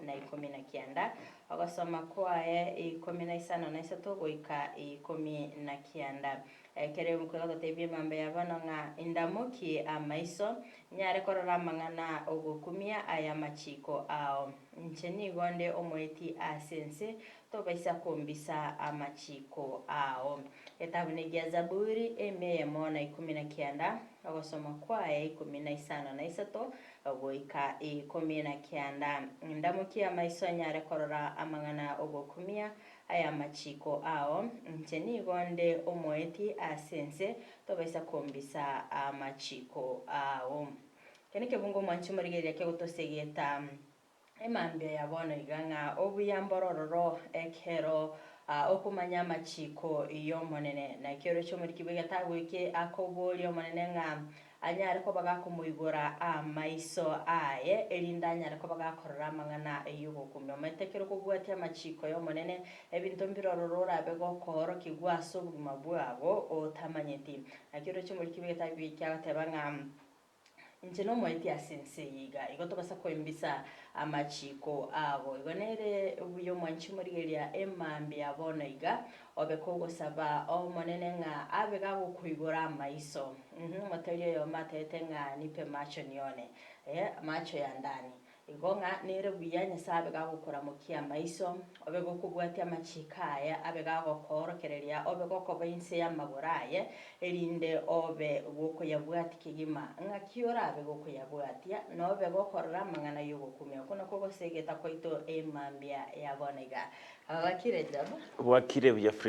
na ikomi na kianda, ogosoma kwaye 53 goika 19. Ekero ebuku egototebia emambia ya bono ng'a indamokie amaiso, nyare korora amang'ana ogokumia ay'amachiiko ao. Inche nigo nde omoeti ase ense, tobaisa kombisa amachiiko ao. Etabu negia Zaburi, emia eyemo na 19, ogosoma kwaye 53 goika 19. Indamokie amaiso nyare korora amang'ana ogokumia ay'amachiiko ao, inche nigo nde omoeti ase ense, tobaisa kombisa amachiiko ao. Eke nekebungo omwanchi omorigereria kegotosegeta emambia ya bono iga ng'a obuya mboro ororo ekero okomanya amachiiko y'Omonene. Naki oroche omoriki bw'egetabu eke akoboria Omonene ng'a Anyare koba gakomoigora amaiso aye, erinde anyare koba gakorora amang'ana y'ogokumia. Omanyete ekero okobwatia amachiiko y'Omonene, ebinto mbire ororo orabe gokoorokigwa ase obogima bwabo otamanyeti. Naki oroche omoriki bw'egetabu eke agoteba ng'a Inche nomoeti ase ense eye iga, igo tobasa koimbisa amachiiko abo. Igo nere buya omwanchi omorigereria emambia bono iga, Obe kogosaba Omonene ng'a abe gagokoigora amaiso. Omoteria oyomo atebete ng'a nipe macho nione, eh, macho ya ndani. Igo ng'a nere buya Nyasae abe gagokoramokia amaiso, obe gokobwatia amachiiko aye, abe gagokoorokereria, obe gokoba inse y'amagoro aye, erinde obe gokoyabwatia kegima. Ng'aki orabe gokoyabwatia? Nobe gokorora amang'ana y'ogokumia. Okwo nakwo gosegeta kwaito emambia ya bono iga. Bwakire Jabu. Bwakire buya.